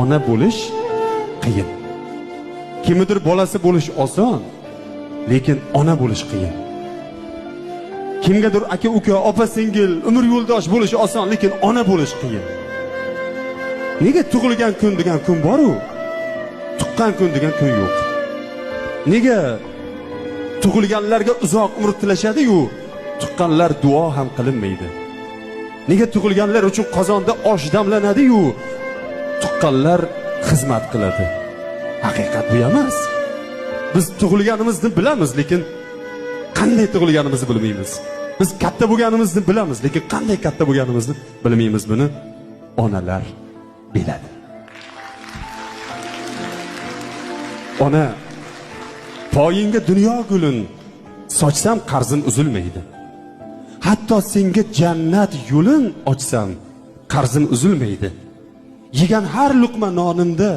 Ona bo'lish qiyin. Kimnidir bolasi bo'lish oson, lekin ona bo'lish qiyin. Kimgadir aka uka, opa singil, umr yo'ldosh bo'lish oson, lekin ona bo'lish qiyin. Nega tug'ilgan kun degan kun bor-u, tuqqan kun degan kun yo'q? Nega tug'ilganlarga uzoq umr tilashadi-yu, tuqqanlar duo ham qilinmaydi? Nega tug'ilganlar uchun qozonda osh damlanadi-yu, tuqqanlar xizmat qiladi? Haqiqat bu emas. Biz tug'ilganimizni bilamiz, lekin qanday tug'ilganimizni bilmaymiz. Biz katta bo'lganimizni bilamiz, lekin qanday katta bo'lganimizni bilmaymiz. Buni onalar biladi. Ona, poyingga dunyo gulin sochsam qarzim uzilmaydi. Hatto senga jannat yo'lin ochsam qarzim uzilmaydi. Yegan har luqma nonimda